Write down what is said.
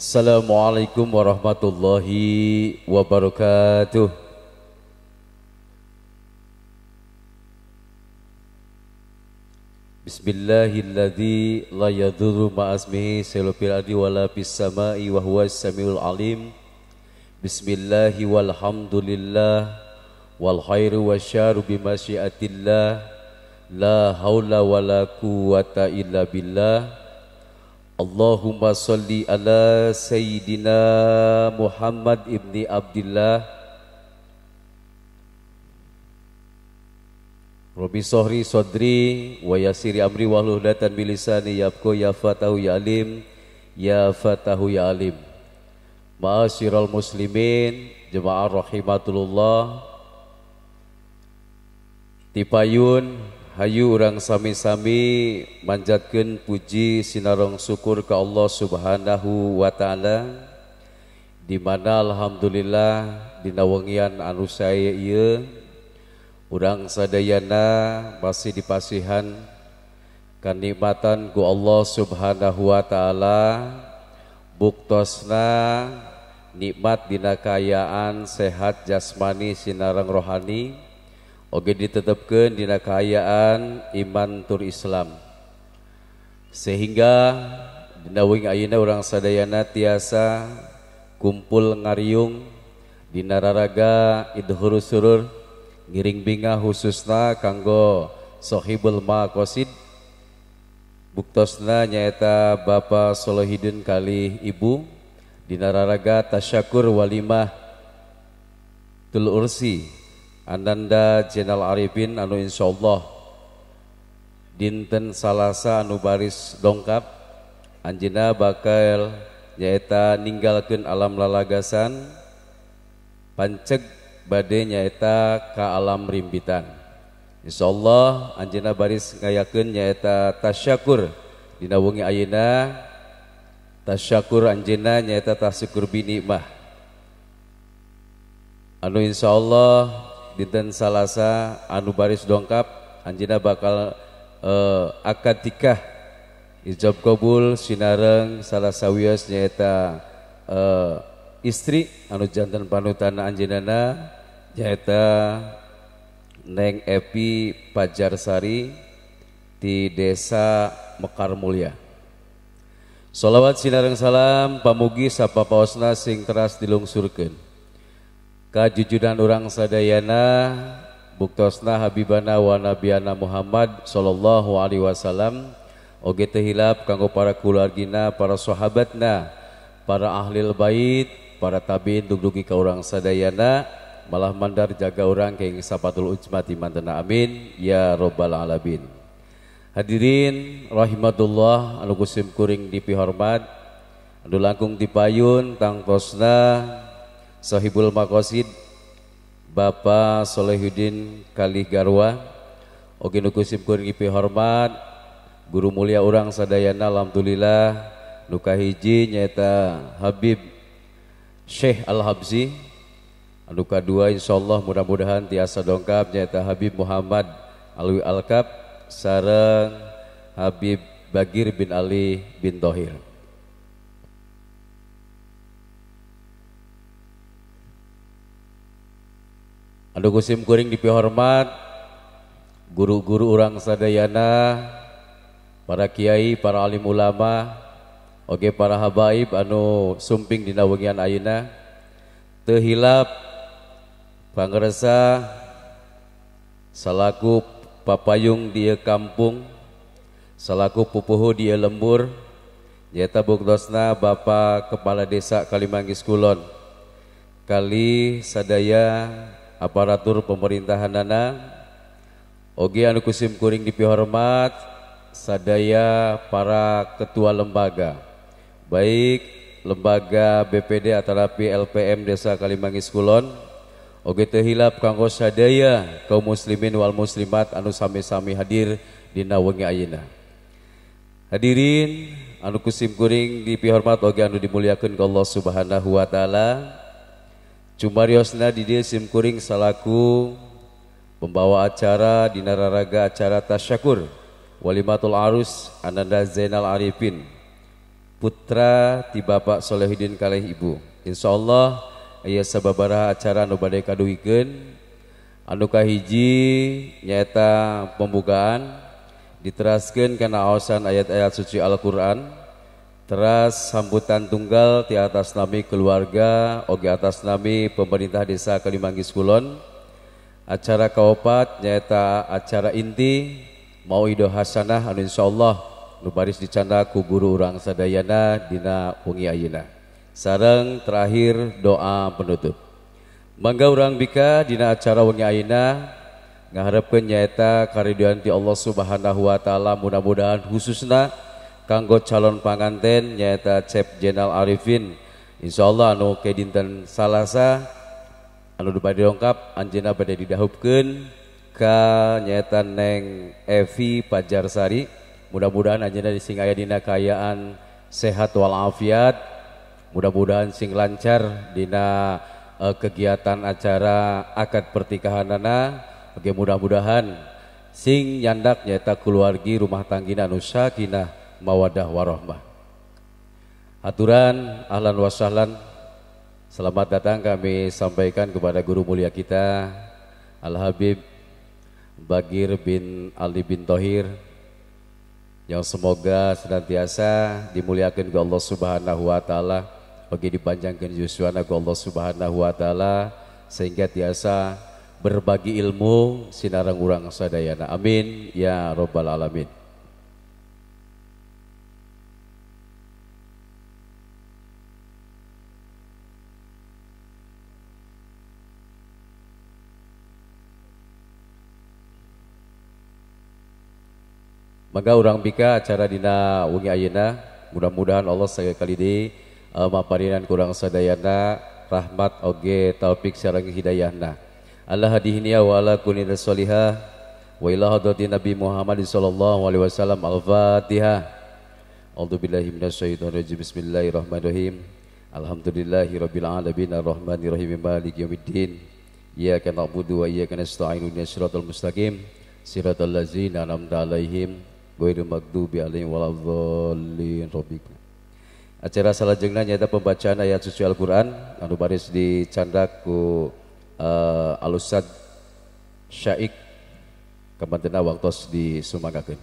Assalamualaikum warahmatullahi wabarakatuh. Bismillahilladzi la yadurru ma'asmihi syai'un fil ardi wala fis sama'i wa huwas samiul alim. Bismillahi walhamdulillah wal khairu wasyaru bimasyiatillah la haula wala quwata illa billah. Allahumma salli ala Sayyidina Muhammad ibni Abdillah. Rabbi sohri sodri wa yasiri amri wahlul 'uqdatan min lisani yafqahu ya fatahu ya alim ya fatahu ya alim. Ma'asyiral muslimin jemaah rahimatullah, tipayun hayu urang sami-sami manjatkeun puji sinareng syukur ka Allah Subhanahu wa taala, di mana alhamdulillah dina wengian anu sae ieu urang sadayana masih dipasihan kanikmatan ku Allah Subhanahu wa taala, buktosna nikmat dina kaayaan sehat jasmani sinareng rohani, oge ditetepkeun dina kaayaan iman tur Islam, sehingga dina wengi ayeuna urang sadayana tiasa kumpul ngariung dina raraga idhuru surur ngiring bingah khususna kanggo sohibul maqasid, buktosna nyaeta Bapak Solehidin kali Ibu dina raraga tasyakur walimah tul ursi Ananda Zainal Arifin anu insyaallah dinten Salasa anu baris dongkap anjeunna bakal nyaeta ninggalkeun alam lalagasan panceg bade nyaeta ka alam rimbitan. Insyaallah anjeunna baris ngayakeun nyaeta tasyakur dina wengi ayeuna. Tasyakur anjeunna nyaeta tasyukur bi nikmah anu insyaallah dinten Salasa anu baris dongkap anjeunna bakal akad nikah ijab kabul sinareng salah sawios nyaeta istri anu janten panutan anjeunna nyaeta Neng Epi Pajarsari di Desa Mekar Mulya. Sholawat sinareng salam pamugi sapapaosna sing teras dilungsurkeun kajujuran urang sadayana buktosna habibana wa nabiyana Muhammad sallallahu alaihi wasallam, oge teu hilap kanggo para keluargina, para sahabatna, para ahlil bait, para tabiin dugdugi ka urang sadayana, malah mandar jaga urang keng sapatul ujma ti mantena, amin ya rabbal alamin. Hadirin rahimatullah anu kusim kuring dipihormat, anu langkung dipayun tangtosna Sohibul Maqasid Bapak Solehudin kalih garwa, oge nu kusim kuring dipihormat guru mulia urang sadayana, alhamdulillah nu kahiji nyaeta Habib Syekh Al-Habsyi, anu kadua insyaallah mudah-mudahan tiasa dongkap nyaeta Habib Muhammad Alwi Alkab sareng Habib Bagir bin Ali bin Thohir. Anu kusim kuring dipihormat guru-guru urang sadayana, para kiai, para alim ulama, oge para habaib anu sumping dina wengian ayeuna, teu hilap pangersa salaku papayung di kampung, salaku pupuhu di lembur, nyaeta buktosna Bapak Kepala Desa Kalimanggis Kulon kali sadaya aparatur pemerintahanana, oge anu kusim kuring dipihormat sadaya para ketua lembaga, baik lembaga BPD atanapi LPM Desa Kalimanggis Kulon, oge teu hilap kanggo sadaya kaum muslimin wal muslimat anu sami-sami hadir dina wengi ayeuna. Hadirin anu kusim kuring dipihormat oge anu dimuliakeun ku Allah Subhanahu wa taala, cumariosna di dieu sim kuring salaku pembawa acara dina raraga acara tasyakur Walimatul Arus Ananda Zainal Arifin putra ti Bapak Solehudin kalih ibu. Insyaallah aya sababaraha acara anu bade kaduhikeun. Anu kahiji nyaeta pembukaan diteraskeun kana aosan ayat-ayat suci Al-Qur'an, teras sambutan tunggal ti atas nami keluarga oge atas nami pemerintah desa Kalimanggis Kulon. Acara kaopat nyaeta acara inti mauidhoh hasanah anu insyaallah nu baris dicanda ku guru urang sadayana dina wengi ayeuna. Sareng terakhir doa penutup. Mangga urang bika dina acara wengi ayeuna ngaharepkeun nyaeta kariduan ti Allah Subhanahu wa taala, mudah-mudahan khususna kanggo calon panganten nyaeta Cep Jenal Arifin. Insyaallah anu ke dinten Salasa anu bade dongkap anjeunna bade didahupkeun ka nyaeta Neng Evi Pajarsari. Mudah-mudahan anjeunna sing aya dina kaayaan sehat walafiat, mudah-mudahan sing lancar dina kegiatan acara akad pernikahanana. Oke, mudah-mudahan sing nyandak nyaeta keluargi rumah tanggina anu sakinah mawadah warahmah. Aturan ahlan wa sahlan, selamat datang kami sampaikan kepada guru mulia kita Al Habib Bagir bin Ali bin Thohir yang semoga senantiasa dimuliakan ke Allah Subhanahu wa taala, bagi dipanjangkan yuswana ke Allah Subhanahu wa taala sehingga tiasa berbagi ilmu sinareng urang sadayana. Amin ya robbal alamin. Maka urang bika acara dina wengi ayeuna, mudah-mudahan Allah sekali deui maparinan kurang sadayana rahmat oge taufik sareng hidayahna. Allah hadihniya wa ala kulli sholihah wa ila hadrati Nabi Muhammad sallallahu alaihi wasallam. Al-Fatihah. A'udzubillahi minasyaitonir rajim. Bismillahirrahmanirrahim. Alhamdulillahirabbil alamin arrahmanirrahim maliki yaumiddin. Iyyaka na'budu wa iyyaka nasta'in ihdinas siratal mustaqim siratal ladzina an'amta alaihim ghairil maghdubi alaihim waladdallin. Rabbika. Acara salajengna nyaeta pembacaan ayat suci Al-Qur'an anu baris dicandak ku Al-Ustad Syaik kamantena waktos disumangakeun.